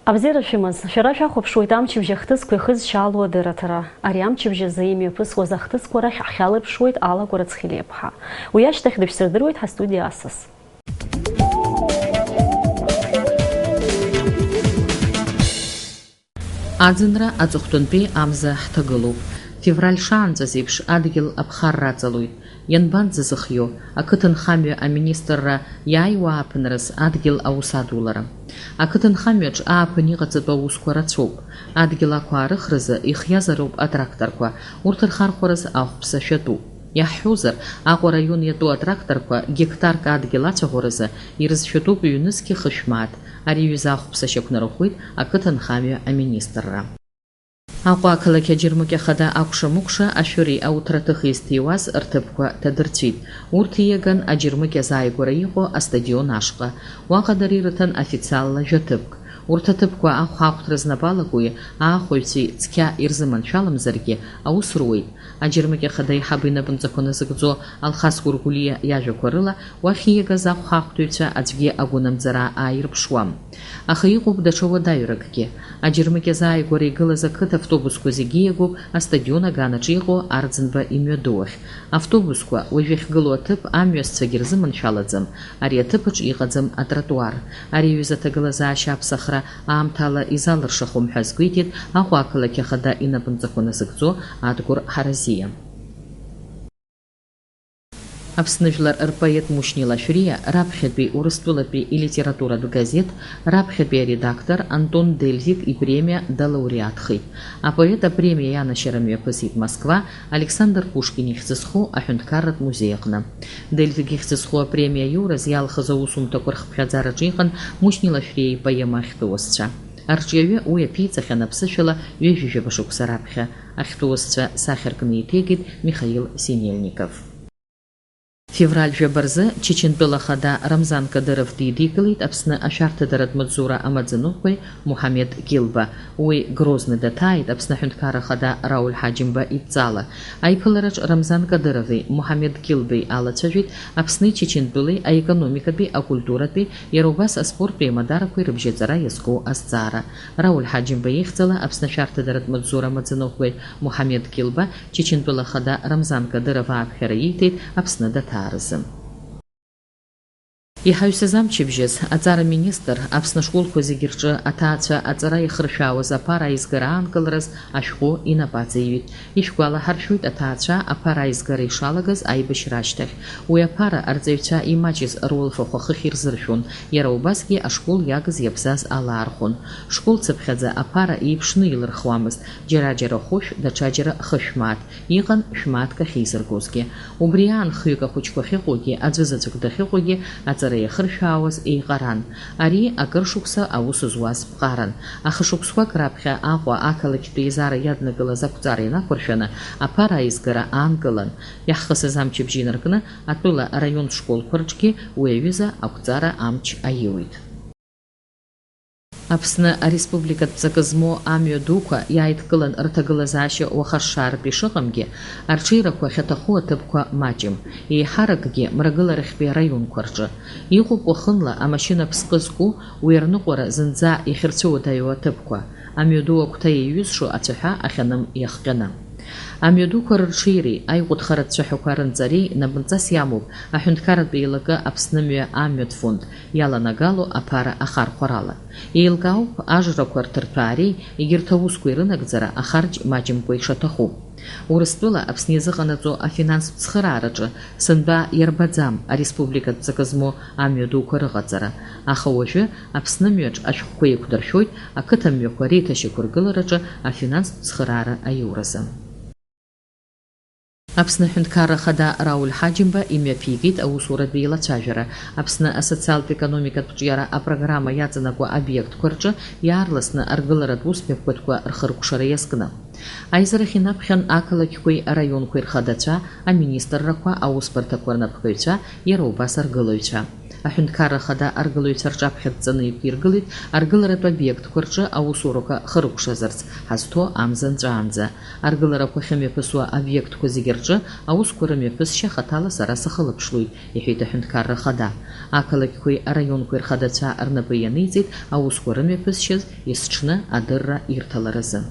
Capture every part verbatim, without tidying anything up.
Абзиара шәымаз, шәара шәахәаԥшуеит амчыбжь ахҭысқәа ихызшьаало адырраҭара. Ари амчыбжь азы имҩаԥысуаз ахҭысқәа рахь ҳхьалырԥшуеит Алакәра Цхилиаԥҳа. Уи ашьҭахь дышәсырдыруеит ҳастудиа асас. Аӡынра аҵыхәтәантәи амза ҳҭагылоуп. Февраль шаанҵәаз еиԥш адгьыл аԥхарра аҵалоит. Ианбанӡазыхио, ақыҭанхамҩа аминистрра иааиуа ааԥынраз адгьыл аус адулара. Ақыҭанхамҩаҿ ааԥын иҟаҵатәу аусқәа рацәоуп. Адгьыл ақәаарыхразы ихиазароуп атракторқәа, урҭ рхархәараз ахәԥса шәатәуп. Иаҳҳәозар, Аҟәа араион иатәу атракторқәа геқтарк адгьыл ацәаӷәаразы ирызшәатәуп ҩнызқьи хышә мааҭ, ари аҩыза ахәԥса шьақәнарӷәӷәеит ақыҭанхамҩа аминистрра. Аҟәа ақалақь аџьармыкьа хада акәша-мыкәша ашәыри ауҭраҭыхи зҭиуаз рҭыԥқәа ҭадырцәит. Урҭ ииаган аџьармыкьа азааигәара иҟоу астадион ашҟа. Уаҟа дара ирыҭан официалла жәа-ҭыԥк. Урҭ аҭыԥқәа ахәаахәҭра знапы алакуи аахәаҩцәеи цқьа ирзыманшәаламзаргьы, аус руеит. Аџьармыкьа хада аиҳабы инапынҵақәа назыгӡо Алхас Гәыргәлиа иажәақәа рыла, уахь ииагаз ахәаахәҭыҩцәа аӡәгьы агәынамӡара ааирԥшуам. Аха иҟоуп даҽа уадаҩракгьы. Аџьармыкьа азааигәара игылаз ақыҭа автобусқәа зегьы иагоуп астадион аганаҿы иҟоу Арӡынба имҩаду ахь. Автобусқәа уажә иахьгылоу аҭыԥ амҩасцәагьы рзыманшәалаӡам, ари аҭыԥаҿ иҟаӡам атротуар. Ари аҩыза аҭагылазаашьа аԥсахра аамҭала изалыршахом ҳәа азгәеиҭеит Аҟәа ақалақь ахада инапынҵақәа назыгӡо Адгәыр Ҳаразиа. Аԥсны жәлар рпоет Мушьни Лашәриа раԥхьатәи Урыстәылатәи илитературатә газеҭ раԥхьатәи аредактор Антон Дельвиг ипремиа далауреатхеит. Апоет апремиа ианашьара мҩаԥысит Москва, Александр Пушкин ихьӡ зху аҳәынҭқарратә музеи аҟны. Дельвиг ихьӡ зху апремиа аиураз иалхыз аусумҭақәа рхыԥхьаӡараҿы иҟан Мушьни Лашәриа ипоема Ахьтәуасцәа. Арҿиаҩы уи аԥиҵахьан аԥсышәала ҩажәижәаба шықәса раԥхьа. Ахьтәуасцәа сахьаркны еиҭеигеит Михаил Синельников. Февраль жәаба рзы Чечентәыла Ахада Рамзан Кадыров дидикылеит Аԥсны ашәарҭадаратә маҵзура амаӡаныҟәгаҩ Муҳамед Килба. Уи Грозны даҭааит Аԥсны Аҳәынҭқарра Ахада Рауль Ҳаџьымба идҵала. Аиԥылараҿ Рамзан Кадырови Муҳамед Килбеи алацәажәеит Аԥсни Чечентәылеи аекономикатәи, акультуратәи, иара убас аспорттәи аимадарақәеи рыбжьаҵара иазку азҵаара. Рауль Ҳаџьымба ихьӡала Аԥсны ашәарҭадаратә маҵзура амаӡаныҟәгаҩ Муҳамед Килба Чечентәыла Ахада Рамзан Кадыров ааԥхьара ииҭеит Аԥсны даҭааразы. Иҳаҩсыз амчыбжьаз, аҵара министр Аԥсны ашколқәа зегьы рҿы аҭаацәа аҵара иахыршәаауаз аԥара аизгара аанкылараз ашәҟәы инапы аҵаиҩит. Ишәгәалаҳаршәоит, аҭаацәа аԥара аизгара ишалагаз аибашьра ашьҭахь. Уи аԥара арҵаҩцәа имаҷыз руалфахә ахыхь ирзыршәон, иара убасгьы ашкол иагыз-иабзаз алаархәон. Школ цыԥхьаӡа аԥара еиԥшны илырхуамызт, џьара-џьара хәышә, даҽаџьара хышә мааҭ. Иҟан шә-мааҭк ахьеизыргозгьы. Убри аан хҩык ахәыҷқәа ахьыҟоугьы, аӡәы заҵәык дахьыҟоугьы аҵара иахыршәаауаз еиҟаран. Ари акыр шықәса аус зуаз ԥҟаран. Аха шықәсқәак раԥхьа Аҟәа ақалақьтәи еизара иаднакылаз ақәҵара инақәыршәаны, аԥара аизгара аанкылан. Иаҳхысыз амчыбжь инаркны, атәыла араионтә школқәа рҿгьы уи аҩыза ақәҵара амч аиуит. Аԥсны ареспубликатә ҵакы змоу амҩа дуқәа иааидкылан рҭагылазаашьа уаха ашшааратә ишыҟамгьы, арҽеирақәа ахьаҭаху аҭыԥқәа маҷым, еиҳаракгьы мрагыларахьтәи араионқәа рҿы. Иҟоуп уахынла амашьына ԥсҟы зку, уи арныҟәара зынӡа иахьырцәыуадаҩу аҭыԥқәа, амҩаду агәҭа иаҩызшо ацәаҳәа ахьаным иахҟьаны. Амҩадуқәа рырҽеиреи аиҟәыҭхаратә цәаҳәақәа рынҵареи напынҵас иамоуп аҳәынҭқарратә еилакы Аԥсны мҩа амҩатә фонд иаланагало аԥара ахархәарала. Еилкаауп ажрақәа рҭырҭәаареи егьырҭ аусқәеи рынагӡара ахарџь маҷымкәа ишаҭаху. Урыстәыла Аԥсны иазыҟанаҵо афинанстә цхыраараҿы сынтәа иарбаӡам ареспубликатә ҵакы змоу амҩадуқәа рыҟаҵара, аха уажәы Аԥсны мҩаҿ ашәҟәқәа еиқәдыршәоит ақыҭа мҩақәа реиҭашьақәыргылараҿы афинанстә цхыраара аиуразы. Аԥсны Аҳәынҭқарра Ахада Рауль Ҳаџьымба имҩаԥигеит аусуратә еилацәажәара. Аԥсны асоциалтә-економикатә ҿиара апрограмма иаҵанакуа обиектқәа рҿы иаарласны аргыларатә усмҩаԥгатәқәа рхыркәшара иазкны. Аизарахь инаԥхьан ақалақьқәеи араионқәеи рхадацәа, аминистррақәа, аусбарҭақәа рнапхгаҩцәа, иара убас аргылаҩцәа. Аҳәынҭқарра Ахада аргылаҩцәа рҿаԥхьа дҵаны иқәиргылеит аргыларатә обиектқәа рҿы аусурақәа хыркәшазарц ҳазҭо амза нҵәаанӡа. Аргыларақәа ахьымҩаԥысуа обиектқәа зегьы рҿы аусқәа рымҩаԥысшьа хаҭала сара сахылаԥшлоит, иҳәеит Аҳәынҭқарра Ахада. Ақалақьқәеи араионқәеи рхадацәа рнапы ианиҵеит аусқәа рымҩаԥысшьаз есҽны адырра ирҭаларазы.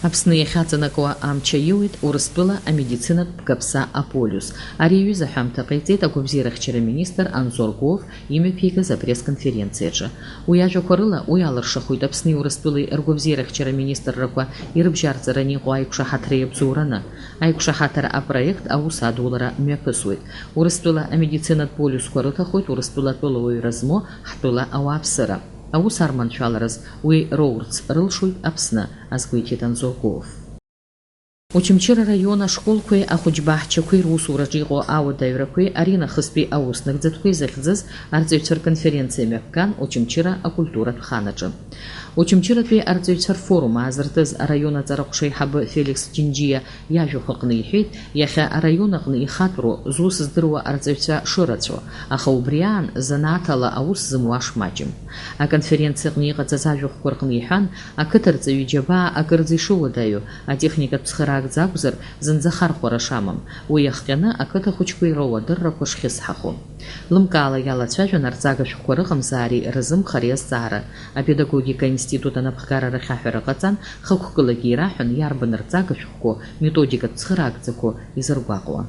Аԥсны иахьаҵанакуа амч аиуеит Урыстәыла амедицинатә бгаԥса аполиус. Ари аҩыза аҳәамҭа ҟаиҵеит агәабзиарахьчара министр Анзор Гов имҩаԥигаз апресс-конференциаҿы. Уи ажәақәа рыла, уи алыршахоит Аԥсни Урыстәылеи ргәабзиарахьчара министррақәа ирыбжьарҵараны иҟоу аиқәшаҳаҭра иабзоураны. Аиқәшаҳаҭра апроект аус адулара мҩаԥысуеит. Урыстәыла амедицинатә полиусқәа рыҭахоит Урыстәыла атәылауаҩра змоу ҳтәыла ауааԥсыра. Аус арманшәалараз уи роурц рылшоит Аԥсны, азгәеиҭеит Анзор Гов. Очамчыра араион ашколқәеи ахәыҷбаҳчақәеи русураҿы иҟоу ауадаҩрақәеи аринахыстәи аус нагӡатәқәеи захьӡыз арҵаҩцәа рконференциа мҩаԥган Очамчыра акультуратә хан аҿы. Очамчыратәи арҵаҩцәа рфорум аазыртыз араион аҵараҟәша аиҳабы Феликс Џьынџьиа иажәахә аҟны иҳәеит, иахьа араион аҟны ихатәроу, зус здыруа арҵаҩцәа шырацәоу, аха убри аан занааҭала аус зымуа шмаҷым. Аконференциа аҟны иҟаҵаз ажәахәқәа рҟны иҳәан, ақыҭарҵаҩы иџьабаа акырӡа ишыуадаҩу, атехникатә цхыраагӡа акәзар, зынӡа хархәара шамам, уи иахҟьаны ақыҭа хәыҷқәеи роуадыррақәа шхьысҳахо. Лымкаала иалацәажәан арҵага шәҟәқәа рыҟамзаареи рзымхареи азҵаара. Апедагогика аинститут анапхгара рахь аҳәара ҟаҵан, хықәкылагьы ираҳәан, иарбан рҵага шәҟәқәоу, методикатә цхыраагӡақәоу изыргәаҟуа.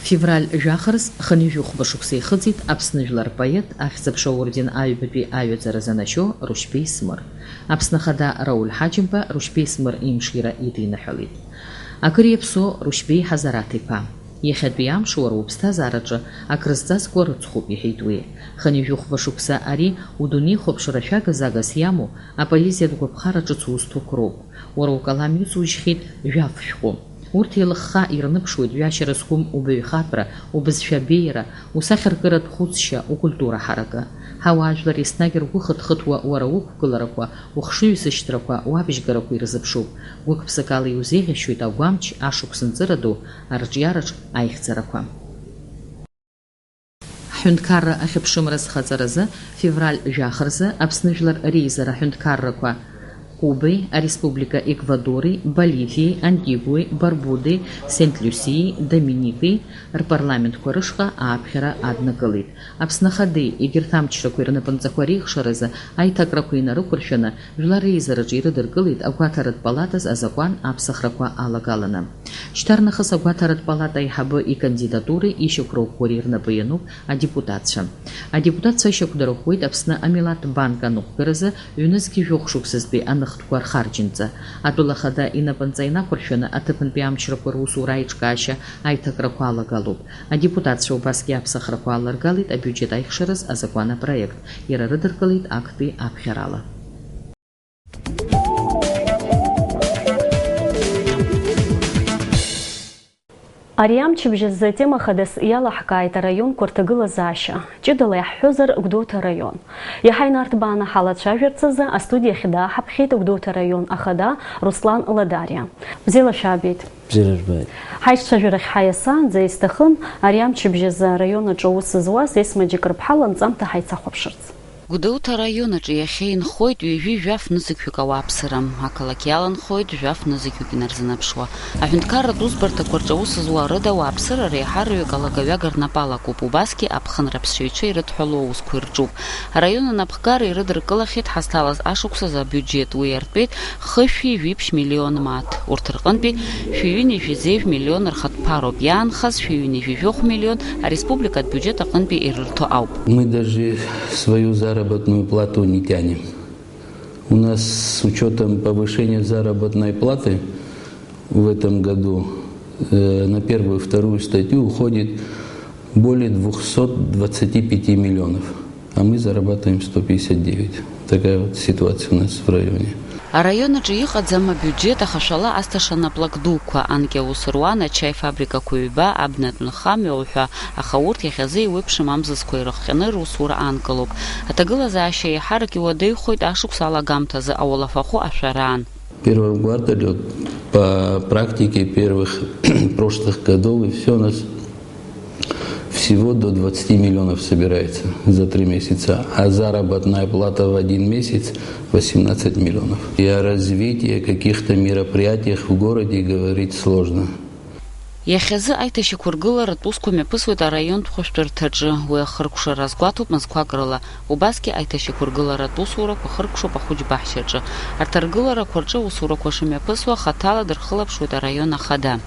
Февраль жәаха рзы хынҩажәи хәба шықәса ихыҵит Аԥсны жәлар рпоет, Ахьӡ-аԥша аорден аҩбатәи аҩаӡара занашьоу Рушьбеи Смыр. Аԥсны Ахада Рауль Ҳаџьымба Рушьбеи Смыр имшира идиныҳәалеит. Акыр иаԥсоу Рушьбеи Ҳазараҭ-иԥа. Иахьатәи амш уара уԥсҭазаараҿы акрызҵазкуа рыцхәуп, иҳәеит уи. Хынҩажәи хәба шықәса ари удунеихәаԥшра шәага-загас иамоу апоезиатә гәаԥхара ҿыц узҭо қәроуп. Уара укалам иҵужьхьеит жәаф шәҟәы. Урҭ еилыхха ирныԥшуеит ҩашьара зқәым убаҩхатәра, убызшәа абеиара, усахьаркыратә хәыцшьа, укультура ҳаракы. Ҳауаажәлар еснагь ргәы хыҭхыҭуа уара уқәгыларақәа, ухшыҩзышьҭрақәа, уабжьгарақәа ирзыԥшуп. Гәык-ԥсыкала иузеиӷьасшьоит агәамч, ашықәс нҵыра ду, арҿиараҿ аихьӡарақәа. Ҳҳәынҭқарра ахьыԥшымра зхаҵаразы февраль жәаха рзы Аԥсны Жәлар Реизара аҳәынҭқаррақәа Кубеи, Ареспублика Еквадори, Боливиеи, Антигуеи, Барбудеи, Сент-Люсиеи, Доминикеи рпарламентқәа рышҟа ааԥхьара аднакылеит. Аԥсны Ахадеи егьырҭ амчрақәеи рнапынҵақәа реихшаразы аиҭакрақәа инарықәыршәаны, Жәлар Реизараҿы ирыдыркылеит агәаҭаратә палатаз азакәан аԥсахрақәа алагаланы. Шьҭарнахыс агәаҭаратә палата аиҳабы икандидатуреи ишьақәырӷәӷәареи рнапы иануп адепутатцәа. Адепутатцәа ишьақәдырӷәӷәеит Аԥсны амилаҭтә банк аныҟәгаразы ҩнызқьи жәохә шықәсазтәи аныхтәқәа рхарџьынҵа. Атәылахада инапынҵа инақәыршәаны аҭыԥантәи амчрақәа русура аиҿкаашьа аиҭакрақәа алагалоуп. Адепутатцәа убасгьы аԥсахрақәа аалыргалеит абиуџьет аихшараз азакәан апроект, иара рыдыркылеит актәи аԥхьарала. Ари амчыбжь азы атема хадас иалаҳкааит араионқәа рҭагылазаашьа. Ҷыдала иаҳҳәозар, Гәдоуҭа араион. Иаҳа инарҭбааны ҳалацәажәарц азы астудиахь дааҳаԥхьеит Гәдоуҭа араион ахада Руслан Ладариа. Бзиала шәаабеит. Бзиара жәбааит. Ҳаиҿцәажәарахь ҳаиасаанӡа исҭахын ари амчыбжь азы араион аҿы аус зуаз Есма Џьыкырԥҳа ланҵамҭа ҳаицахәаԥшырц. Гәдоуҭа араион аҿы иахьа инхоит ҩажәи жәаф нызқьҩык ауааԥсыра. Ақалақь иаланхоит жәаф нызқьҩык инарзынаԥшуа. Аҳәынҭқарратә усбарҭақәа рҿы аус зуа рыда ауааԥсыра реиҳараҩык алагаҩага рнапы алакуп, убасгьы аԥхынра аԥсшьаҩцәа ирыдҳәалоу аусқәа ирҿуп. Араион анапхгара ирыдыркылахьеит ҳазҭалаз ашықәсазы абиуџьет, уи иартәеит хышәи жәиԥшь миллион мааҭ. Урҭ рҟынтәи шәи ҩынҩажәи зеижә миллион рхатә ԥароуп, иаанхаз шәи ҩынҩажәи жәохә миллион ареспубликатә биуџьет аҟынтәи ирырҭо ауп. Мы даже свою заработную плату не тянем. У нас с учётом повышения заработной платы в этом году, э, на первую и вторую статью уходит более двухсот двадцати пяти миллионов, а мы зарабатываем сто пятьдесят девять. Такая вот ситуация у нас в районе. Араион аҿы иҟаӡам абиуџьет, аха шәала асҭа шанаплак дуқәа, анкьа аус руан, ачаи фабрикақәа ҩба, абнатә нхамҩа уҳәа, аха урҭ иахьазы еиуеиԥшым амзызқәа ирыхҟьаны русура аанкылоуп. Аҭагылазаашьа еиҳарак иуадаҩхоит ашықәс алагамҭазы ауалафахәы ашәараан. В первом квартале, вот, по практике первых прошлых годов и всё, у нас Всего до двадцати миллионов собирается за три месяца, а заработная плата в один месяц восемнадцать миллионов. И о развитии каких-то мероприятиях в городе говорить сложно. Иахьазы аиҭашьақәыргыларатә усқәа мҩаԥысуеит араионтә хәышәтәырҭаҿы. Уи ахыркәшара азгәаҭоуп мызқәак рыла. Убасгьы аиҭашьақәыргыларатә усурақәа хыркәшоуп ахәыҷ баҳчаҿы. Арҭ аргыларақәа рҿы аусурақәа шымҩаԥысуа хаҭала дырхылаԥшуеит араион ахада.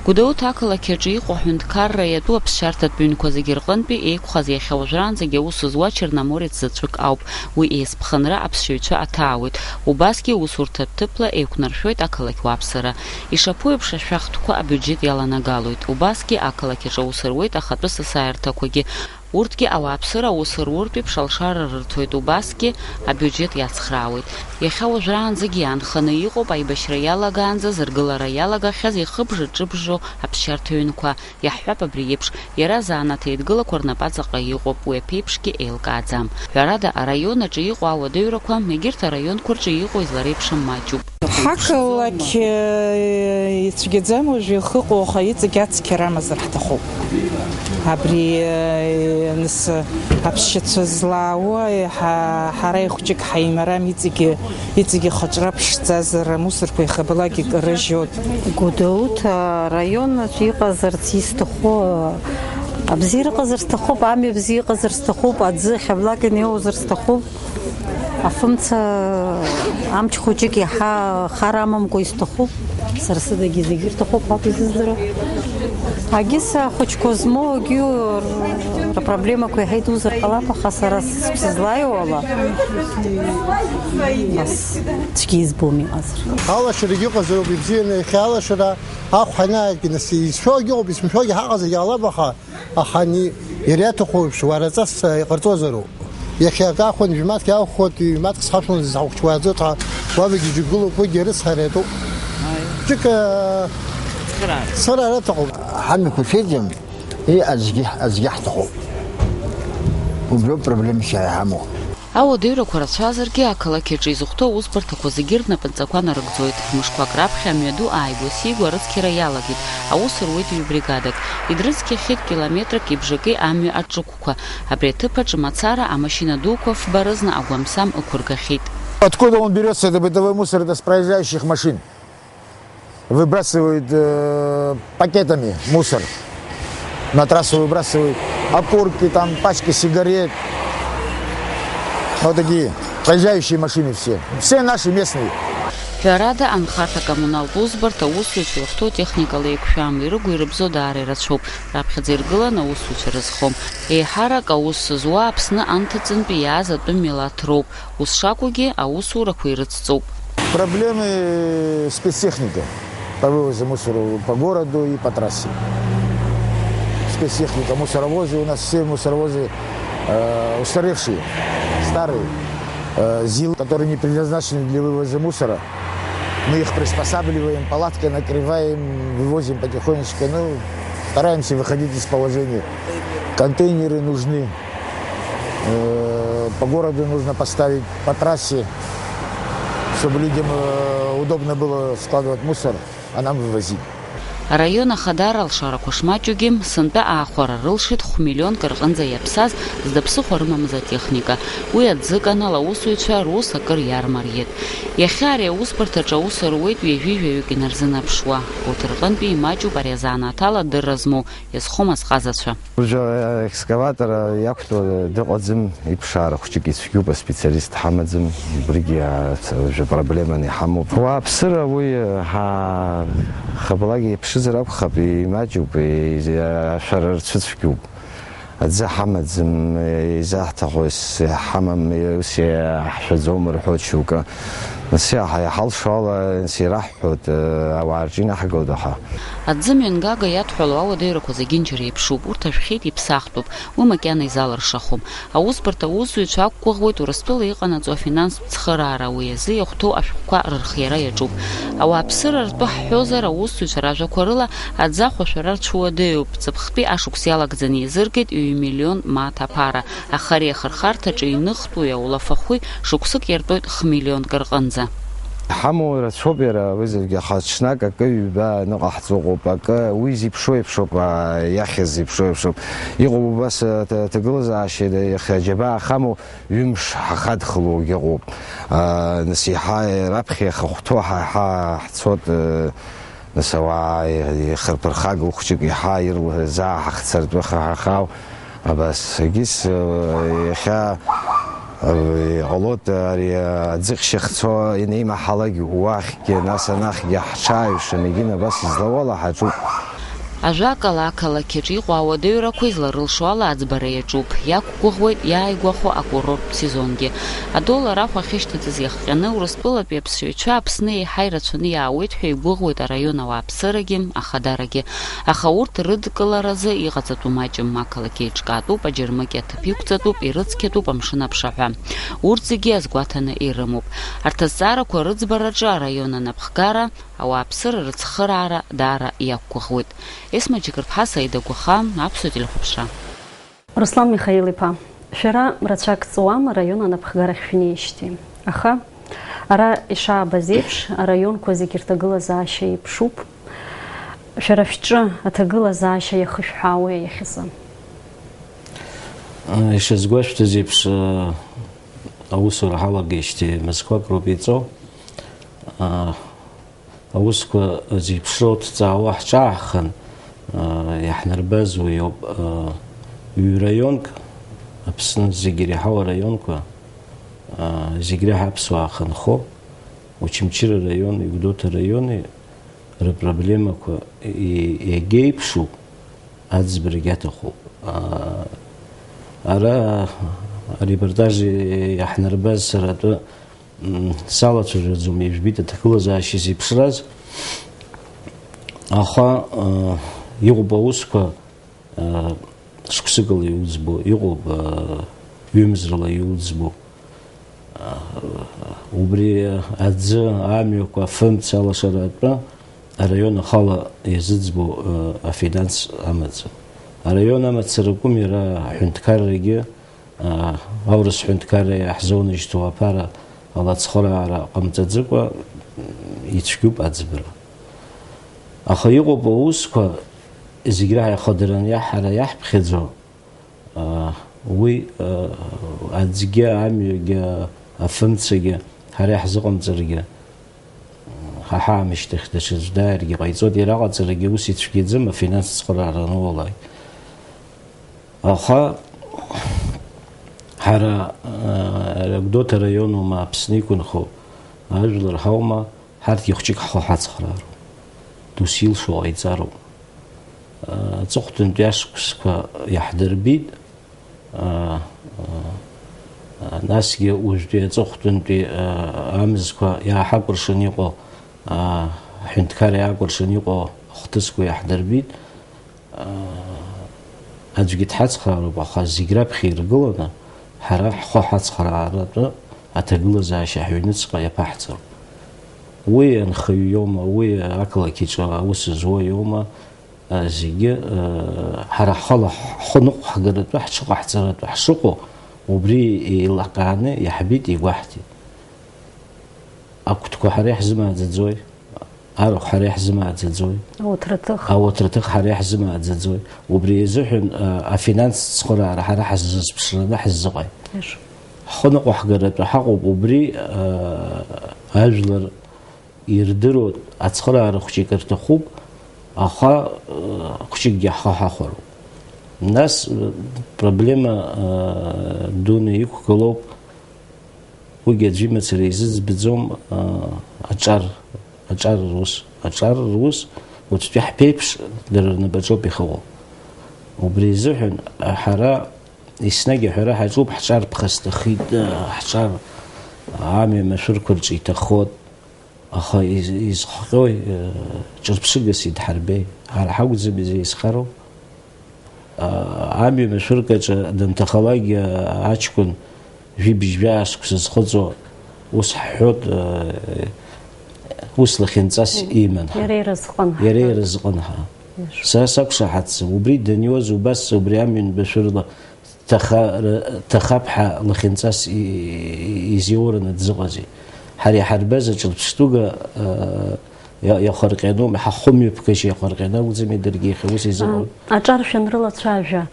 Гәдоуҭа ақалақь аҿы иҟоу аҳәынҭқарра иатәу аԥсшьарҭатә ҩынқәа зегьы рҟынтәи еиқәхаз иахьа уажәраанӡагьы аус зуа черноморец заҵәык ауп. Уи еизԥхынра аԥсшьаҩцәа аҭаауеит. Убасгьы усурҭатә ҭыԥла еиқәнаршәоит ақалақь уааԥсыра. Ишаԥу еиԥш, ашәахтәқәа абиуџьет иаланагалоит. Убасгьы ақалақь аҿы аус руеит ахатәы сасааирҭақәагьы. Урҭгьы ауааԥсыра аус руртә еиԥш алшара рырҭоит, убасгьы абиуџьет иацхраауеит. Иахьа уажәраанӡагьы иаанханы иҟоуп аибашьра иалагаанӡа зыргылара иалагахьаз ихыбжа-ҿыбжо аԥсшьарҭа ҩнқәа. Иаҳҳәап абри еиԥш, иара азанааҭ еидгылақәа рнапаҵаҟа иҟоуп, уи аԥеиԥшгьы еилкааӡам. Ҳәарада, араион аҿы иҟоу ауадаҩрақәа, егьырҭ араионқәа рҿы иҟоу излареиԥшым маҷуп. Ҳақалақь, э, ицәгьаӡам уажәы ихыҟоу, аха иҵегь ацқьара амазар ҳҭахуп. Абри, э, нас аԥсшьацәа злаауа, ҳа-, ҳара ихәҷык ҳаимарам, иҵегьы, иҵегьы хаҿра ԥшӡазар, амусорқәа иахьабалак икарыжьуеит. Гәдоуҭа араион аҿы иҟазарц исҭаху, абзиара ыҟазар сҭахуп, амҩа бзиа ыҟазар сҭахуп, аӡы ахьаблак инеиуазар сҭахуп. Афымца амч хәыҷык иаҳа хар амамкәа исҭахуп, сара сыдагьы зегьы рҭахуп ҳәа акәу исыздыруа. Агьыс ахәыҷқәа змоу агьы рпроблемақәа иаҳа идузар ҟалап, аха сара сызлаиуала, нас, цәгьа избом иҟазар. Алашарагьы ыҟазароуп, ибзианы иахьа алашара ахә ҳанааиртны, нас, изшәогьы ыҟоуп, изымшәогьы ҳаҟазаргьы ҟалап, аха Аха ани иара иаҭаху еиԥш, уараҵас иҟарҵозароуп. Иахьа акы ахәан, жәмаҭк иаахәхоит, ҩ-мааҭк схашәон, зызҳахәчуааӡоит ҳәа, уавагьы џьыгәылоуп, уигьы арыцҳара иатәуп. Ҷык, э, цхыраара. Цхыраара аҭахуп. Ҳамҩақәа шәеиӡам, и, аӡгьы, аӡгьы ҳҭахуп. Убриоуп проблемс иаҳамоу. Ауадаҩрақәа рацәазаргьы, ақалақь аҿы изыхәҭоу аусбарҭақәа зегьы рнапынҵақәа нарыгӡоит. Мышқәак раԥхьа амҩаду ааигәа-сигәа арыцқьара иалагеит, аус руеит ҩыбригадак. Идрыцқьахьеит километрак ибжаки амҩа аҿықәқәа. Абри аҭыԥ аҿы мацара амашьына дуқәа фба рызна агәамсам ықәыргахьеит. Откуда он берётся, это бытовой мусор, это с проезжающих машин. Выбрасывают, э, пакетами мусор. На трассу выбрасывают окурки, там, пачки сигарет. Вот такие проезжающие машины все. Все наши местные. Ҳәарада, анхарҭа-коммуналтә усбарҭа аусзуҩцәа иахәҭоу техникала еиқәшәам, ирыгу-ирыбзоу даара ирацәоуп. Раԥхьаӡа иргыланы аусзуҩцәа рызхом. Еиҳарак аус зуа Аԥсны анҭыҵынтәи иааз атәым милаҭ роуп. Ус шакәугьы, аусурақәа ирыцҵоуп. Проблемы спецтехника по вывозу мусора по городу и по трассе. Спецтехника, мусоровозы. У нас все мусоровозы, э, устаревшие, старые. Э, ЗИЛ, которые не предназначены для вывоза мусора. Мы их приспосабливаем, палаткой накрываем, вывозим потихонечку. Ну, стараемся выходить из положения. Контейнеры нужны. Э, по городу нужно поставить, по трассе, чтобы людям, э, удобно было складывать мусор, а нам вывозить. Араион ахадара алшарақәа шмаҷугьы, сынтәа аахәара рылшеит хә-миллионк рҟынӡа иаԥсаз, зда ԥсыхәа рымамыз атехника. Уи аӡыканал аусзуҩцәа рус акыр иармариеит. Иахьа ари аусбарҭаҿы аус руеит ҩажәи жәаҩык инарзынаԥшуа. Урҭ рҟынтәи имаҷуп ари азанааҭ ала адырра змоу, иазхом азҟазацәа. Уажәы аекскаватор иақәтәоу дыҟаӡам, иԥшаара хәҷык ицәгьоуп, аспециалист ҳамаӡам, убригьы, а, уажәы проблеманы иҳамоуп. Ауааԥсыра уи, ҳа-, хабалак иаԥшызар акәхап, имаҷуп, и-, ашәара рцәыцәгьоуп. Аӡы ҳамаӡам, изаҳҭаху ус иҳамам, ус иаҳшәаӡом рҳәоит шьоукы. Нас иаҳа-, иҳалшо ала, нас ираҳ-, Ҳәоит, э, ауаа рҿы инаҳгалоит, аха. Аӡы мҩангага иадҳәалоу ауадаҩрақәа зегьынџьара еиԥшуп, урҭ ашәхьеит, иԥсахтәуп, уи макьана изалыршахом. Аусбарҭа аусзуҩцәа ақәгәыӷуеит Урыстәыла иҟанаҵо афинанстә цхыраара, уи азы иахәҭоу ашәҟәқәа рырхиара иаҿуп. Ауааԥсыра ртәы ҳҳәозар, аусзуҩцәа ражәақәа рыла, аӡы ахәашәара рцәуадаҩуп, ҵыԥхтәи ашықәс иалагӡаны еизыргеит ҩ-миллион мааҭ аԥара, аха ари ахырхарҭаҿы иныхтәуи аулафахәи шықәсык иартәоит х-миллионк рҟынӡа. Иҳамоу рацәоуп иара, уи зегьы, аха ҽнак акы ҩба аныҟаҳҵо ыҟоуп, акы уи зеиԥшроу еиԥшоуп, аа, иахьыз зеиԥшроу еиԥшоуп. Иҟоуп убас, аҭ-, аҭагылазаашьа иахьа аџьабаа ахамоу ҩымш ҳахадхылогьы ыҟоуп. Аа, нас еиҳа раԥхьа иахахәҭоу ҳа, ҳа ҳцот, э, нас ауаа ихырԥырхагоу хәҷык еиҳа ирла-, заа ҳахцартә ыхаҳахау. Абас, егьыс, э, иахьа, э, иҟалоит, ари, э, аӡыхьшьыхцо инеимаҳалак уахьгьы, нас анахьгьы ҳҽааҩшаны, егьин абас излауала ҳаҿуп. Ажәакала, ақалақь аҿы иҟоу ауадаҩрақәа изларылшо ала аӡбара иаҿуп, иақәгәыӷуеит иааигәахо акурорттә сезонгьы. Адоллар ахә ахьышьҭыҵыз иахҟьаны, Урыстәылатәи аԥсшьаҩцәа Аԥсны еиҳа ирацәаны иаауеит ҳәа игәыӷуеит араион ауааԥсырагьы, ахадарагьы. Аха урҭ рыдкыларазы иҟаҵатәу маҷым, ақалақь еиҿкаатәуп, аџьармыкьа аҭыԥ иқәҵатәуп, ирыцқьатәуп амшын аԥшаҳәа. Урҭ зегьы азгәаҭаны ирымоуп. Арҭ азҵаарақәа рыӡбараҿы араион анапхгара ауааԥсыра рыцхыраара даара иақәгәыӷуеит. Есма Џьыкырԥҳа, Саида Гәаха, Аԥсуа телехәаԥшра. Руслан Михаил-иԥа, шәара рацәак ҵуам араион анапхгарахь шәнеижьҭеи. Аха ара ишаабаз еиԥш, араионқәа зегьы рҭагылазаашьа еиԥшуп. Шәара шәҿы аҭагылазаашьа иахышәҳәаауеи иахьазы? Ишазгәашәҭаз еиԥш, аусура ҳалагеижьҭеи мызқәак роуп иҵоу. Аусқәа зеиԥшроу ҭҵаауа ҳҿааҳхан, иаҳнарбаз уи ауп. Ҩ-раионк, Аԥсны зегьы иреиҳау араионқәа, зегь реиҳа аԥсуаа хынхо, Очамчыра раиони Гәдоуҭа раиони рыпроблемақәа и-, иагьеиԥшуп, аӡбарагь аҭахуп. Ара арепортаж иаҳнарбаз сара атәы М, салацәажәаӡом, ижәбеит аҭагылазаашьа зеиԥшраз, аха, э, иҟоуп аусқәа, э, шықәсыкала иуӡбо, иҟоуп, э, ҩымзрала иуӡбо. Э, убри аӡы, амҩақәа, афымца алашара атәы араион ахала иазыӡбо, э, афинанс амаӡам. Араион амацара акәым, иара аҳәынҭқаррагьы, Аурыс ҳәынҭқарра иаҳзоунажьҭуа аԥара ала ацхыраара ҟамҵаӡакәа ицәгьоуп аӡбара. Аха иҟоуп аусқәа зегь раҳа ихадараны иаҳ-, ҳара иаҳԥхьаӡо, уи аӡгьы, амҩагьы, афымцагьы ҳара иаҳзыҟамҵаргьы, Ҳа ҳаамышьҭахь даҽаӡә дааиргьы ҟаиҵоит, иара аҟаҵарагьы ус ицәгьаӡам, афинанс цхыраара ануалак. Аха ҳара, ара Гәдоуҭа раион аума Аԥсны иқәынхо ажәлар ҳаума, ҳарҭгьы хәҷык ҳхы ҳацхраароуп. Досу илшо ҟаиҵароуп. Аҵыхәтәантәи ашықәсқәа иаҳдырбеит. Насгьы уажәтәи аҵыхәтәантәи амзқәа иааҳакәыршан иҟоу, аҳәынҭқарра иаакәыршан иҟоу ахҭысқәа иаҳдырбеит. Аӡәгьы дҳацхраароуп, аха зегь раԥхьа иргыланы ҳара ҳхы ҳацхрааратәы аҭагылазаашьа ҳҩныҵҟа иаԥаҳҵароуп. Уи анхаҩ иоума, уи ақалақь аҿы аус зуа иоума, зегьы, ҳара ҳхала ҳхы ныҟәҳгаратәы, ҳҽыҟаҳҵаратәы ҳшыҟоу, убри еилакааны иаҳбеит, игәаҳҭеит. Ақәҭқәа ҳара иаҳзымааӡаӡои? Арахә ҳара иаҳзымааӡаӡои? Ауаҭраҭых. Ауаҭраҭых ҳара иаҳзымааӡаӡои? Убри азыҳәан, афинанстә цхыраара ҳара ҳазызԥшраны ҳзыҟаи? Ҳхы ныҟәҳгаратәы ҳаҟоуп, убри, ажәлар ирдыруа ацхыраара хәҷык рҭахуп, аха, э, хәҷыкгьы ҳхы ҳахәароуп. Нас, э, проблема, э, дуны иқәгылоуп, уигьы аӡәы имацара изыӡбаӡом, э, аҿар, аҿар рус, аҿар рус, уаҵәтәи ҳԥеиԥш дара рнапаҿоуп ихыҟоу. Убри азыҳәан, э, ҳара еснагь аҳәара ҳаҿуп, ҳҿар ԥхасҭахеит, э, ҳҿар амҩа машәырқәа рҿы иҭахоит. Аха из-, изхҟьои, э, ҿырԥшыгас идҳарбеи? Ҳара ҳакәӡами изеизхароу? А, амҩа машәырк аҿы данҭахалакгьы аҷкәын жәибжь-жәаа шықәса зхыҵуа ус ҳҳәоит, э, ус лахьынҵас иман ҳәа. Иара иразҟын ҳәа. Иара иразҟын ҳәа. Са сақәшаҳаҭӡам, убри даниоз убас убри амҩан машәырла Ҭаха-, р-, ҭахап ҳәа лахьынҵас и-, и-, изиураны дзыҟази? Ҳара иҳарбаз аҿырԥштәыга, э, иа-, иахырҟьаноуп, ҳахәымҩаԥгашьа иахырҟьаны акәӡами даргьы иахьа ус изыҟоу? А, аҿар шәанрылацәажәа,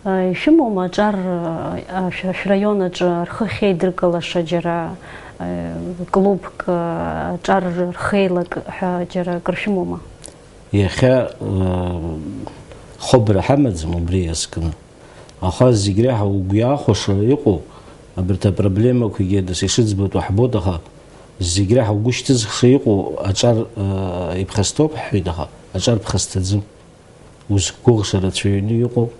э, ишәымоума аҿар, э, шәа-, шәраион аҿы рхы ахьеидыркылаша џьара, э, клубк, э, аҿар рхеилак ҳәа џьара акыр шәымоума? Иахьа, э, хыбра ҳамаӡам убри иазкны. Аха зегь реиҳа угәы иахәаша иҟоу, абарҭ апроблемақәагьы дас ишыӡбатәу ҳбоит, аха зегь реиҳа угәы шьҭызхша иҟоу аҿар, э, иԥхасҭоуп ҳҳәеит, аха аҿар ԥхасҭаӡам. Узықәгәыӷша рацәаҩны иҟоуп,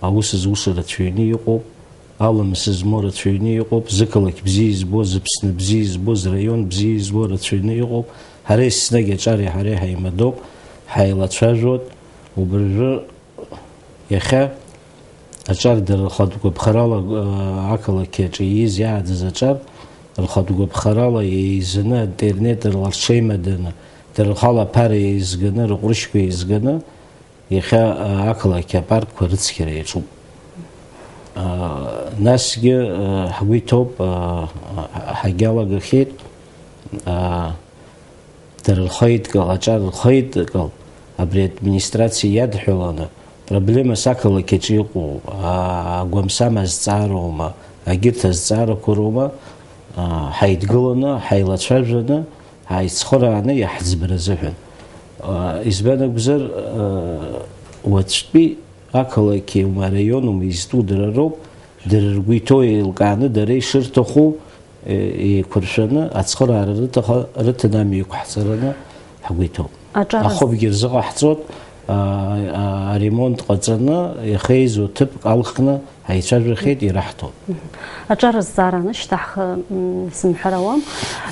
аус зуша рацәаҩны иҟоуп, аламыс змоу рацәаҩны иҟоуп, зықалақь бзиа избо, зыԥсны бзиа избо, зраион бзиа избо рацәаҩны иҟоуп. Ҳара еснагь аҿари ҳареи ҳаимадоуп, ҳаилацәажәоит. Убыржәы иахьа аҿар дара рхатә гәаԥхарала, э, ақалақь аҿы ииз иааӡаз аҿар рхатә гәаԥхарала еизаны, интернет рыла рҽеимаданы, дара рхала аԥара еизганы, рыҟәрышьқәа еизганы, иахьа, а, ақалақь апаркқәа рыцқьара иаҿуп. А, насгьы, а, ҳгәы иҭоуп, а, а, ҳагьалагахьеит, а, дара рхеидкыл, аҿар рхеидкыл, абри администрациа иадҳәаланы, проблемас ақалақь аҿы иҟоу, а, агәамсам азҵаароума, агьырҭ азҵаарақәа роума, а, ҳаидгыланы, ҳаилацәажәаны, ҳаицхырааны иаҳӡбара азыҳәан. А, избан акәзар, а, уаҵәтәи ақалақьи ума араионума изтәу дара роуп, дара ргәы иҭоу еилкааны, дара ишырҭаху, е-, еиқәыршәаны, ацхыраара рыҭаха-, рыҭаны амҩақәа ҳҵараны ҳгәы иҭоуп. Аҿар з- Ахыбгьы рзыҟаҳҵоит, а, а, аремонт ҟаҵаны, иахеизо ҭыԥк алхны, ҳаицәажәахьеит, ираҳҭоит. Мгм. Аҿар азҵаара анышьҭаҳха, м, сымҳәар ауам,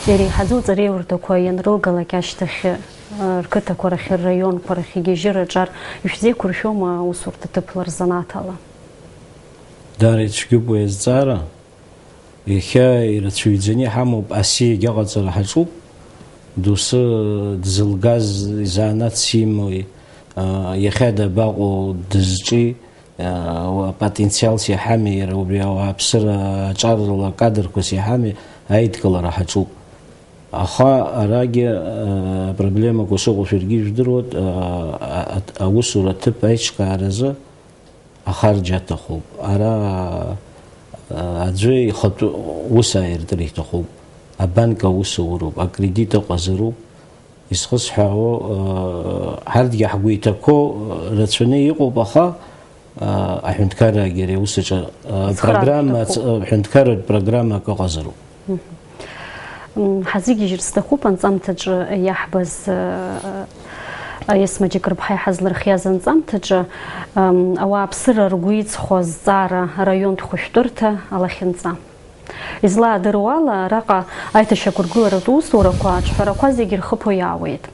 иреиҳаӡоу аҵареиурҭақәа ианрылгалак ашьҭахь, ы, рқыҭақәа рахьы, рраионқәа рахь игьежьыр аҿар ишәзеиқәыршәома аусурҭа ҭыԥла рзанааҭ ала? Даара ицәгьоуп уи азҵаара. Иахьа ирацәаҩӡаны иҳамоуп, асы иагьаҟаҵара ҳаҿуп. Доусы дзылгаз, изанааҭс имоуи, а, иахьа дабаҟоу, дызҿи, а, уа-, апотенциалс иаҳами, иара убри ауааԥсыра аҿарала акадрқәас иаҳами, аидкылара ҳаҿуп. Аха арагьы, а, апроблемақәа шыҟоу шәаргьы ижәдыруеит, а, а, а, аусура аҭыԥ аиҿкааразы ахарџь аҭахуп. Ара, а, аӡәы ихатәы ус ааиртыр иҭахуп. Абанк аус ауроуп, акредит ыҟазароуп. Изхысҳәаауа, а, ҳарҭгьы ҳгәы иҭақәоу, а, рацәаны иҟоуп, аха, а, аҳәынҭқаррагьы ари аус аҿы, а, Ицхраартә программа, сҭахуп. Ц-, аҳәынҭқарратә программа акы ыҟазароуп. Мгм. М, ҳазыгьежьыр сҭахуп анҵамҭаҿы иаҳбаз, э, Есма Џьакырԥҳа иҳазлырхиаз анҵамҭаҿы, м, ауааԥсыра ргәы иҵхо азҵаара араионтә хәышәтәырҭа алахьынҵа. Излаадыруа ала, араҟа аиҭашьақәыргыларатә усурақәа, аҿҳәарақәа зегьы рхыԥо иаауеит.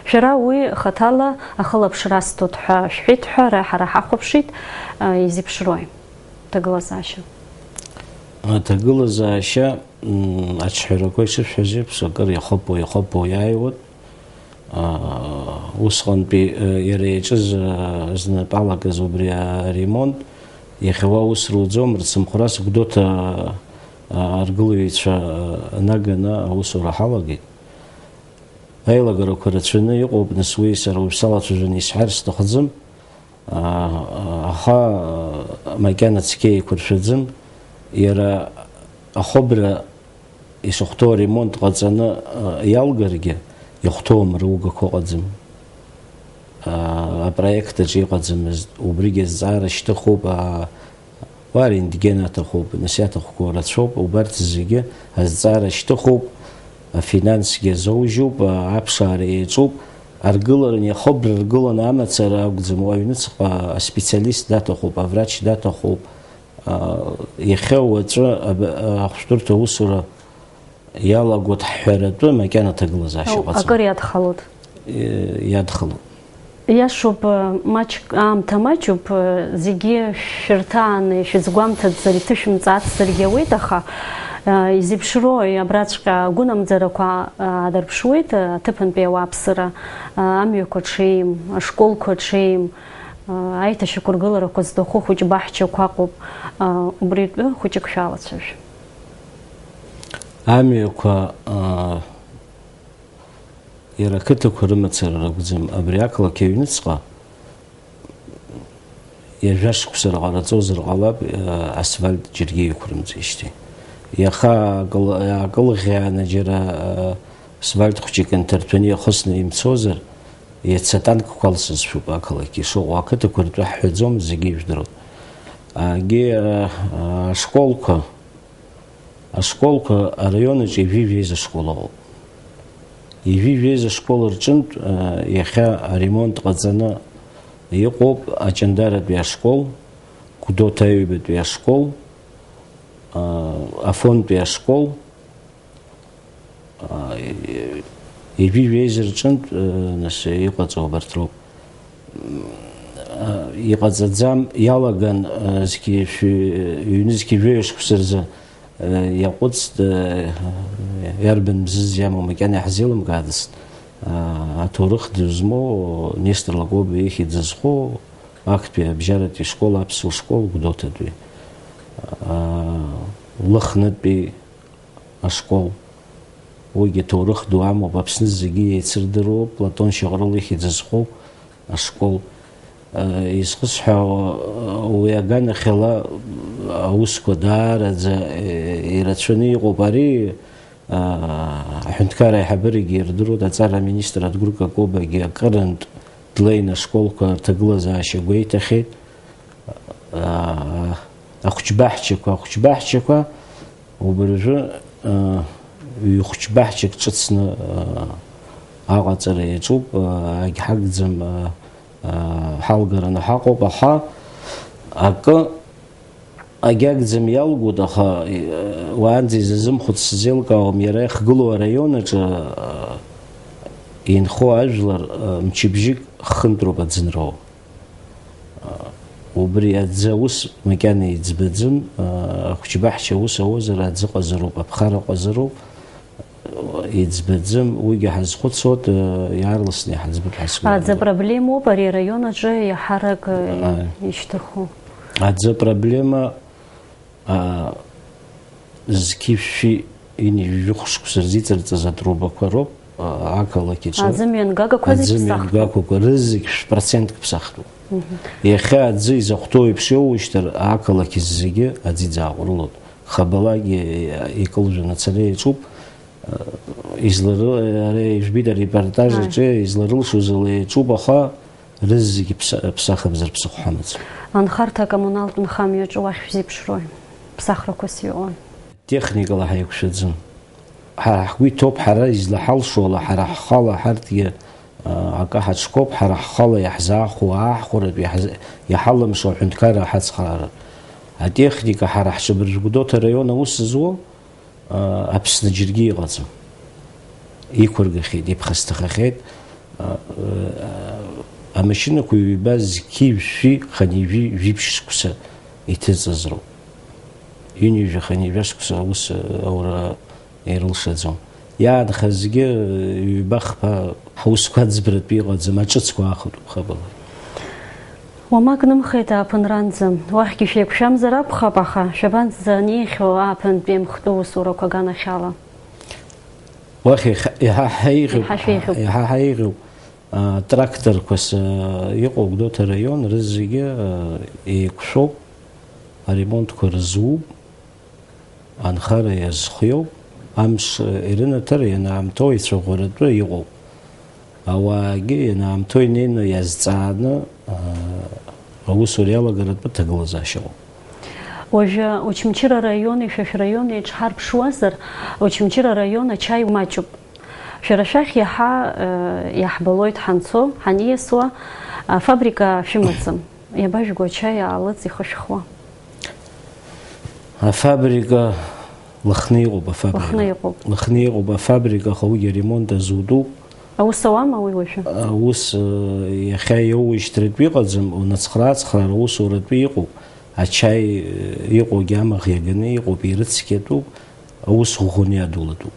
Шәара уи хаҭала ахылаԥшра асҭоит ҳәа шәҳәеит ҳәа ара ҳара ҳахәаԥшит, а, изеиԥшрои аҭагылазаашьа? Аҭагылазаашьа, м, аҿҳәарақәа ишышәҳәаз еиԥш, акыр иахыԥо, иахыԥо иааиуеит. А, усҟантәи, э, иара иаҿыз, э, знапы алагаз убри аремонт, иахьа уа ус руӡом, рцымхәрас Гәдоуҭа, а, аргылаҩцәа, а, наганы аусура ҳалагеит. Аилагарақәа рацәаны иҟоуп, нас уи сара уажә салацәажәаны исҳәар сҭахӡам, а, аха, а, макьана цқьа еиқәыршәаӡам. Иара ахыбра ишахәҭоу аремонт ҟаҵаны, а, иалгаргьы, ихәҭоу амругақәа ыҟаӡам. А, апроект аҿы иҟаӡамызт, убригьы азҵаара шьҭыхуп, а, Уа арентген аҭахуп, нас иаҭахқәоу рацәоуп, убарҭ зегьы азҵаара шьҭыхуп, афинансгьы азоужьуп, аԥшаара еиҿуп, аргыларан иахоуп, рыргыланы амацара акәӡам, уа аҩныҵҟа аспециалист даҭахуп, аврач даҭахуп, а, иахьа уаҵәы аб-, ахәшәтәырҭа аусура иалагоит ҳҳәаратәы макьана ҭагылазаашьа Ау, ыҟаӡам. Акыр иадхалоит. Э, иадхалоит. Иашоуп, э, маҷк аамҭа маҷуп, э, зегьы шәырҭааны ишәызгәамҭаӡар, иҭышәымҵацзаргьы ауеит, аха, э, изеиԥшроу абраҵәҟьа агәынамӡарақәа, э, аадырԥшуеит, э, аҭыԥантәи ауааԥсыра, э, амҩақәа ҽеим, ашколқәа ҽеим, э, аиҭашьақәыргыларақәа зҭаху хәыҷ баҳчақәа ыҟоуп, э, убритәы хәыҷык шәалацәажә. Амҩақәа, аа, иара ақыҭақәа рымацара ракәӡам, абри ақалақь аҩныҵҟа ҩажәа шықәса рҟараҵозар ҟалап, аа, асфальт џьаргьы иқәрымҵеижьҭеи. Иаха акыл-, акылӷьааны џьара, аа, асфальт хәҷык инҭарҭәаны иахысны имцозар, иацы атанкқәа алсызшәоуп ақалақь ишыҟоу, ақыҭақәа ртәы ҳҳәаӡом, зегьы ижәдыруеит. Егьи, аа, ашколқәа, ашколқәа араион аҿы ҩажәи жәеиза школ ыҟоуп. Ҩажәи жәеиза школ рҿынтә, аа, иахьа аремонт ҟаҵаны иҟоуп Аҷандаратәи ашкол, Гәдоуҭа аҩбатәи ашкол, аа, Афонтәи ашкол, аа, ҩажәи жәеиза рҿынтә, аа, нас иҟаҵоу абарҭ роуп. М, аа, иҟаҵаӡам, иалаган, аа, зқьи шәи-, ҩнызқьи жәаҩа шықәса рзы, аа, иаҟәыҵт, аа, иарбан мзыз иамоу макьана иаҳзеилымкаацт, аа, аҭоурых ду змоу Нестор Лакоба ихьӡ зху актәи абжьаратәи школ, аԥсуа школ Гәдоуҭатәи, аа, Лыхнытәи ашкол. Уигьы ҭоурых ду амоуп, Аԥсны зегьы еицырдыруа, Платон Шьаҟрыл ихьӡ зху ашкол. Изхысҳәаауа, уи аганахьала аусқәа даараӡа ирацәаны иҟоуп. Ари аҳәынҭқарра аиҳабырагьы ирдыруеит, аҵара аминистр Адгәыр Какобагьы акырынтә длеины ашколқәа рҭагылазаашьа гәеиҭахьеит. Ахәыҷбаҳчақәа, ахәыҷбаҳчақәа, убыржәы ҩ-хәыҷбаҳчак ҿыцны аҟаҵара иаҿуп, агьҳагӡам, ҳалгараны ҳаҟоуп, аха акы агьагӡам, иалгоит, аха уаанӡа изазымхәыц сзеилкаауам, иара иахьгылоу араион аҿы инхо ажәлар мчыбжьык хынтәроуп аӡынроу. Убри аӡы аус макьана иӡбаӡым, ахәыҷбаҳча аус ауазар аӡы ҟазароуп, аԥхара ҟазароуп, иӡбаӡым, уигьы ҳазхәыцуеит, иаарласны иҳаӡбап ҳазгәаҭатәуп. Аӡы проблемоуп ари араион аҿы иаҳарак, ааи, ишьҭыху. Аӡы проблема, аа, зқьи шәи ҩынҩажәи жәохә шықәса рзы иҵарҵаз атрубақәа роуп, аа, ақалақь аҿы. Аӡы мҩангагақәа зегь ԥсахтәуп. Аӡы мҩангагақәа рызегь шә-, процентк ԥсахтәуп. Мгм. Иахьа аӡы изахәҭоу еиԥш иоуижьҭар, ақалақь зегьы аӡы иӡааҟәрылоит. Хабалагьы икылжәаны ацара иаҿуп. Излары-, ара ижәбеит арепортаж, ааи, аҿы, изларылшоз ала иаҿуп, аха рызегьы ԥса-, ԥсахымзар ԥсыхәа ҳамаӡам. Анхарҭа акоммуналтә нхамҩаҿы уахь шәзеиԥшрои? Ԥсахрақәас иҟои? Техникала ҳаиқәшәаӡом. Ҳара ҳгәы иҭоуп, ҳара излаҳалшо ала, ҳара ҳхала ҳарҭгьы, а, акы ҳаҽқәоуп, ҳара ҳхала иаҳзаахәо, ааҳхәаратә иаҳз-, иҳалымшо аҳәынҭқарра ҳацхраара. Атехника ҳара ҳҿы абыржә Гәдоуҭа араион аус зуа, а, Аԥсны џьаргьы иҟаӡам. Иқәыргахьеит, иԥхасҭахахьеит. А, а, амашьынақәа ҩба зқьи жәшәи хынҩажәи жәиԥшь шықәса иҭыҵыз роуп. Ҩынҩажәи хынҩажәи шықәса аус аура ирылшаӡом. Иаанхазгьы ҩба-хԥа ҳусқәа аӡбратәы иҟаӡам, аҿыцқәа аахәатәуп, хабала. Уамак нымхеит ааԥынранӡа. Уахьгьы шәеиқәшәамзар акәхап, аха шәабанӡа анеихьоу ааԥынтәи амхтәы усурақәа аганахьала? Уахь иаҳа, иаҳа ҳаиӷьуп, иаҳа шәеиӷьуп, иаҳа ҳаиӷьуп. А, тракторқәа с-, иҟоу Гәдоуҭа араион рызегьы, а, еиқәшәоуп, аремонтқәа рызуп. Анхара иазхиоуп, амш ирынаҭар ианаамҭоу ицәаӷәаратәы иҟоуп. Ауаагьы ианаамҭоу инеины иазҵааны, аа, аусура иалагаратәы ҭагылазаашьа ыҟоуп. Уажәы Очамчыра араиони шәа шәраиони еиҿҳарԥшуазар, Очамчыра араион ачаи маҷуп. Шәара шәахь иаҳа, э, иаҳбалоит ҳанцо, ҳаниасуа, афабрика шәымаӡам. Иабажәго ачаи аалыҵ ихышәхуа? Афабрика Лыхны иҟоуп, афабрика. Лыхны иҟоуп. Лыхны иҟоуп афабрика, аха уигьы аремонт азутәуп. Аус ауама уи уажәы? Аус, э, иахьа иоуижьҭратәы иҟаӡам, унацхраа-цхраара аусуратәы иҟоуп. Ачаи, э, иҟоугьы амаӷ иаганы иҟоуп, ирыцқьатәуп. Аус ӷәӷәаны иадулатәуп.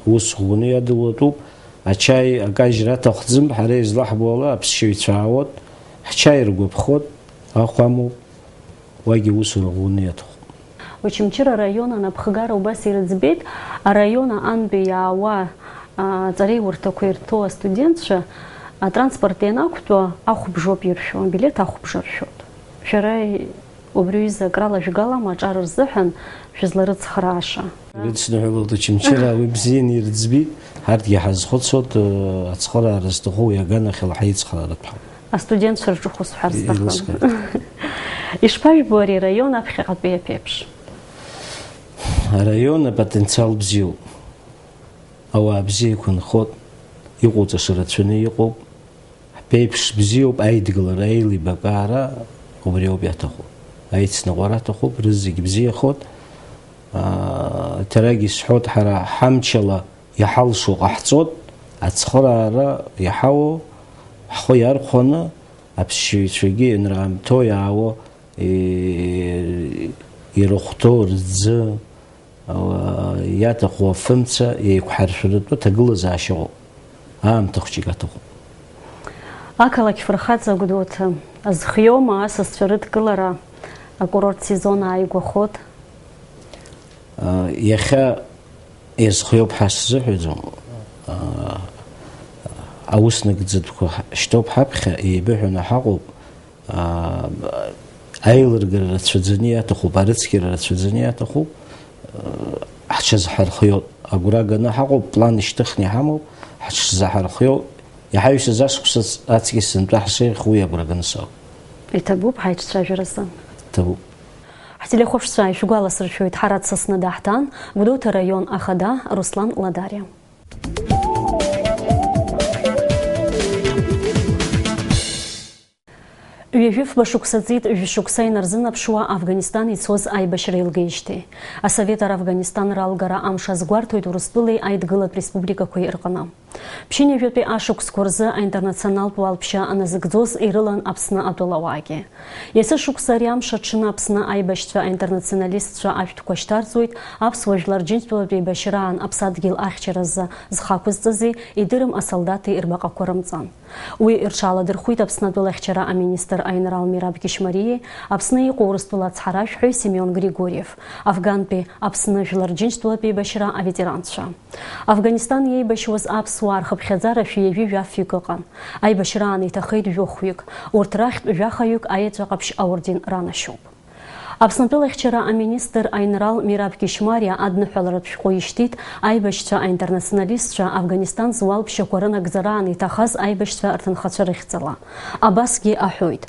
Аус ӷәӷәаны иадулатәуп. Ачаи акажьра аҭахӡам, ҳара излаҳбо ала, аԥсшьаҩцәа аауеит, ҳчаи ргәаԥхоит, ахә амоуп, уагьы усура ӷәӷәаны иаҭахуп. Очамчыра араион анапхгара убас ирыӡбеит, араион аҟантәи иаауа, а, аҵареиурҭақәа ирҭо астудентцәа атранспорт ианақәтәо ахәбжоуп иршәо, абилеҭ ахәбжа ршәоит. Шәара убри аҩыза акрала жәгалама аҿар рзыҳәан шәызларыцхрааша? Ирыцныҳәалоит Очамчыра, уи бзианы ирыӡбеит, ҳарҭгьы ҳазхәыцуеит, ацхыраара зҭаху уи аганахьала ҳаицхрааратә ҳауп. Астудентцәа рҿахәы сҳәар сҭахын. Илысхит. Ишԥажәбо ари араион аԥхьаҟатәи аԥеиԥш? Араион апотенциал бзиоуп. Ауаа бзиақәа нхоит, иҟоуҵаша рацәаны иҟоуп. Ҳԥеиԥш бзиоуп, аидгылара, аилибакаара убриоуп иаҭаху. Аицныҟәара аҭахуп, рызегь бзиахоит. Аа, ҭарагь исҳәоит, ҳара ҳамчала иҳалшо ҟаҳҵоит, ацхыраара иҳауоу, ҳхы иархәаны, аԥсшьаҩцәагьы ианраамҭоу иаауа, и-, ирыхәҭоу рӡы, ауаа иаҭаху афымца еиқәҳаршәаратәы ҭагылазаашьа ыҟоуп. Аамҭа хәҷык аҭахуп. Ақалақь фырхаҵа Гәдоуҭа, азхиоума асасцәа рыдкылара, акурорт сезон ааигәахоит? А, иахьа иазхиоуп ҳәа сзыҳәаӡом. А, аус нагӡатәқәа шьҭоуп ҳаԥхьа, еибыҳәаны ҳаҟоуп. Аа, аилыргара рацәаӡаны иаҭахуп, арыцқьара рацәаӡаны иаҭахуп, аа, ҳҽазҳархиоит. Агәра ганы ҳаҟоуп, план ишьҭыхны иҳамоуп, ҳҽзаҳархиоит. Иҳаҩсыз ашықәс аҵкьыс сынтәа ҳшеихьоу уи агәра ганы соуп. Иҭабуп ҳаицәажәаразы. Иҭабуп. Ҳтелехәаԥшцәа ишәгәаласыршәоит, ҳара Сасны даҳҭан Гәдоуҭа раион ахада Руслан Ладариа. Ҩажәи фба шықәса ҵит, жәшықәса инарзынаԥшуа Афганистан ицоз аибашьра еилгеижьҭеи. Асовет ар Афганистан ралгара амш азгәарҭоит Урыстәылеи Аидгылатә республикақәеи рҟны. Ԥшьынҩажәатәи ашықәсқәа рзы аинтернационалтә уалԥшьа аназыгӡоз ирылан Аԥсны атәылауаагьы. Есышықәса ари амш аҽны Аԥсны аибашьцәа аинтернационалистцәа ашәҭқәа шьҭарҵоит аԥсуа жәлар Џьынџьтәылатә еибашьраан аԥсадгьыл ахьчаразы зхы ақәызҵази идырым асолдаҭи рбаҟақәа рымҵан. Уи рҽааладырхәит Аԥсны атәылахьчара аминистр аинрал Мераб Кьышьмариеи Аԥсны иҟоу Урыстәыла ацҳаражәҳәаҩ Семион Григорьев, Афгантәи Аԥсны Жәлар Џьынџьтәылатә еибашьра аветеранцәа. Афганистан иеибашьуаз аԥсуаа рхыԥхьаӡара шәи ҩажәи жәафҩык ыҟан. Аибашьраан иҭахеит жәохәҩык. Урҭ рахьтә жәахаҩык аеҵәа ҟаԥшь аорден ранашьоуп. Аԥснытәылахьчара аминистр аинрал Мераб Кьышьмариа адныҳәаларатә шәҟәы ишьҭит аибашьцәа аинтернационалистцәа Афганистан зуалԥшьақәа рынагӡараан иҭахаз аибашьцәа рҭынхацәа рыхьӡала. Абасгьы аҳәоит: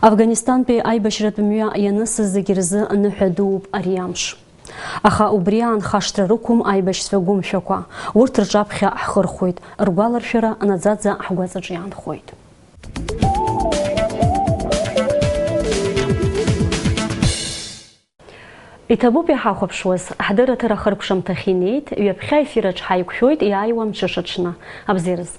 Афганистантәи аибашьратә мҩа ианысыз зегь рзы ныҳәа дууп ари амш. Аха убри аан хашҭра рықәым аибашьцәа гәымшәақәа, урҭ рҿаԥхьа ҳхырхәоит, ргәаларшәара наӡаӡа ҳгәаҵаҿ иаанхоит. Иҭабуп иҳахәаԥшуаз, ҳдырраҭара ахыркәшамҭахь инеит, ҩаԥхьа аефир аҿы ҳаиқәшәоит иааиуа амҽыша аҽны. Абзиараз.